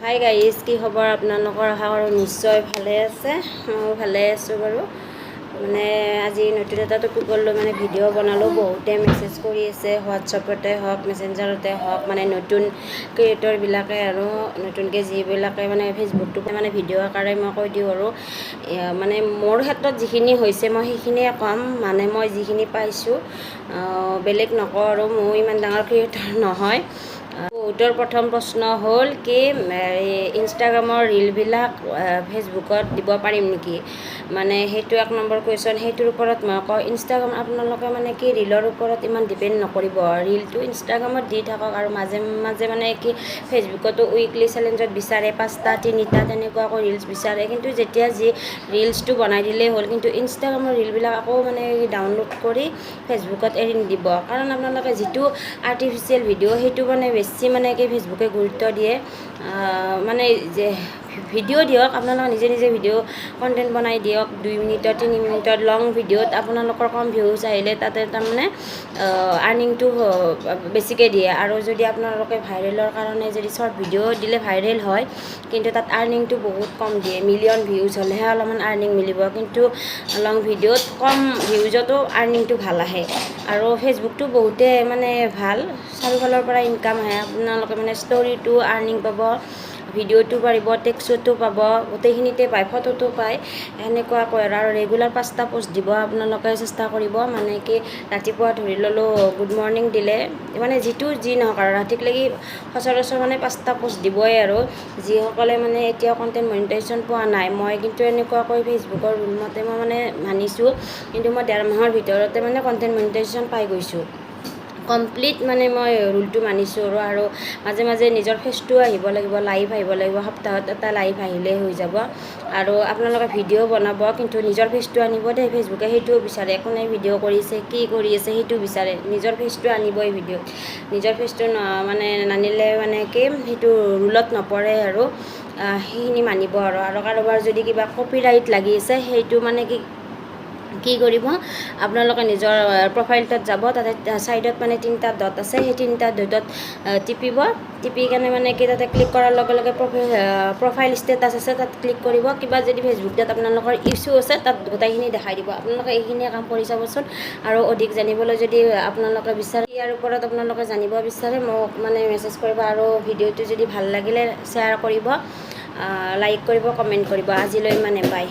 Hi guys, কি খবৰ আপোনালোকৰ? আশা কৰোঁ নিশ্চয় ভালে আছে। ময়ো ভালে আছোঁ বাৰু। মানে আজি নতুন এটা টপিকৰ লৈ মানে ভিডিঅ' বনালোঁ। বহুতে মেছেজ কৰি আছে, হোৱাটছএপতে হওক, মেছেঞ্জাৰতে হওক, মানে নতুন ক্ৰিয়েটৰবিলাকে আৰু নতুনকৈ যিবিলাকে মানে ফেচবুকটো মানে ভিডিঅ' আকাৰে মই কৈ দিওঁ আৰু মানে মোৰ ক্ষেত্ৰত যিখিনি হৈছে মই সেইখিনিয়ে ক'ম। মানে মই যিখিনি পাইছোঁ, বেলেগ নকওঁ আৰু ময়ো ইমান ডাঙৰ ক্ৰিয়েটৰ নহয়। বহুতৰ প্ৰথম প্ৰশ্ন হ'ল কি, ইনষ্টাগ্ৰামৰ ৰিলবিলাক ফেচবুকত দিব পাৰিম নেকি? মানে সেইটো এক নম্বৰ কুৱেশ্যন। সেইটোৰ ওপৰত মই কওঁ, ইনষ্টাগ্ৰাম আপোনালোকে মানে কি ৰিলৰ ওপৰত ইমান ডিপেণ্ড নকৰিব। ৰিলটো ইনষ্টাগ্ৰামত দি থাকক আৰু মাজে মাজে মানে কি ফেচবুকতো উইকলি চেলেঞ্জত বিচাৰে, পাঁচটা, তিনিটা তেনেকুৱাকৈ ৰিলচ বিচাৰে। কিন্তু যেতিয়া যি ৰিলচটো বনাই দিলেই হ'ল, কিন্তু ইনষ্টাগ্ৰামৰ ৰিলবিলাক আকৌ মানে ডাউনলোড কৰি ফেচবুকত এৰি নিদিব। কাৰণ আপোনালোকে যিটো আৰ্টিফিচিয়েল ভিডিঅ', সেইটো মানে বেছি মানে কি ফেচবুকে গুৰুত্ব দিয়ে। মানে যে ভিডিঅ' দিয়ক, আপোনালোকে নিজে নিজে ভিডিঅ' কণ্টেণ্ট বনাই দিয়ক 2 মিনিটত, 3 মিনিটত। লং ভিডিঅ'ত আপোনালোকৰ কম ভিউজ আহিলে তাতে তাৰমানে আৰ্নিংটো বেছিকৈ দিয়ে। আৰু যদি আপোনালোকে ভাইৰেলৰ কাৰণে যদি শ্বৰ্ট ভিডিঅ' দিলে ভাইৰেল হয়, কিন্তু তাত আৰ্নিংটো বহুত কম দিয়ে। মিলিয়ন ভিউজ হ'লেহে অলপমান আৰ্নিং মিলিব। কিন্তু লং ভিডিঅ'ত কম ভিউজতো আৰ্নিংটো ভাল আহে। আৰু ফেচবুকটো বহুতে মানে ভাল, চাৰিওফালৰ পৰা ইনকাম আহে। আপোনালোকে মানে ষ্টৰিটো আৰ্নিং পাব, ভিডিঅ'টো পাৰিব, টেক্সতো পাব, গোটেইখিনিতে পায়, ফটোটো পায়, সেনেকুৱাকৈ। আৰু ৰেগুলাৰ পাঁচটা প'ষ্ট দিব আপোনালোকে চেষ্টা কৰিব। মানে কি ৰাতিপুৱা ধৰি ল'লোঁ গুড মৰ্ণিং দিলে, মানে যিটো যি নহওক আৰু ৰাতিক লাগি সচৰাচৰ মানে পাঁচটা প'ষ্ট দিবই। আৰু যিসকলে মানে এতিয়াও কণ্টেণ্ট মনিটাইজেশ্যন পোৱা নাই, মই কিন্তু এনেকুৱাকৈ ফেচবুকৰ ৰুল মতে মই মানে মানিছোঁ, কিন্তু মই ডেৰ মাহৰ ভিতৰতে মানে কণ্টেণ্ট মনিটাইজেশ্যন পাই গৈছোঁ। কমপ্লিট মানে মই ৰুলটো মানিছোঁ। আৰু মাজে মাজে নিজৰ ফেচটোও আহিব লাগিব, লাইভ আহিব লাগিব। সপ্তাহত এটা লাইভ আহিলেই হৈ যাব। আৰু আপোনালোকে ভিডিঅ' বনাব, কিন্তু নিজৰ ফেচটো আনিব দেই। ফেচবুকে সেইটোও বিচাৰে, কোনে ভিডিঅ' কৰিছে, কি কৰি আছে, সেইটো বিচাৰে। নিজৰ ফেচটো আনিবই ভিডিঅ'ত। নিজৰ ফেচটো মানে নানিলে মানে কি সেইটো ৰুলত নপৰে। আৰু সেইখিনি মানিব। আৰু কাৰোবাৰ যদি কিবা কপিৰাইট লাগি আছে, সেইটো মানে কি কি কৰিব আপোনালোকে? নিজৰ প্ৰফাইলটোত যাব, তাতে ছাইডত মানে তিনিটা ডট আছে, সেই তিনিটা ডটত টিপিব। টিপি কেনে মানে কি তাতে ক্লিক কৰাৰ লগে লগে প্ৰফাইল ষ্টেটাছ আছে, তাত ক্লিক কৰিব। কিবা যদি ফেচবুকত আপোনালোকৰ ইছ্যু আছে, তাত গোটেইখিনি দেখাই দিব। আপোনালোকে এইখিনিয়ে কাম কৰি চাবচোন। আৰু অধিক জানিবলৈ যদি আপোনালোকে বিচাৰে, ইয়াৰ ওপৰত আপোনালোকে জানিব বিচাৰে, মোক মানে মেছেজ কৰিব। আৰু ভিডিঅ'টো যদি ভাল লাগিলে শ্বেয়াৰ কৰিব, লাইক কৰিব, কমেণ্ট কৰিব। আজিলৈ মানে বাই।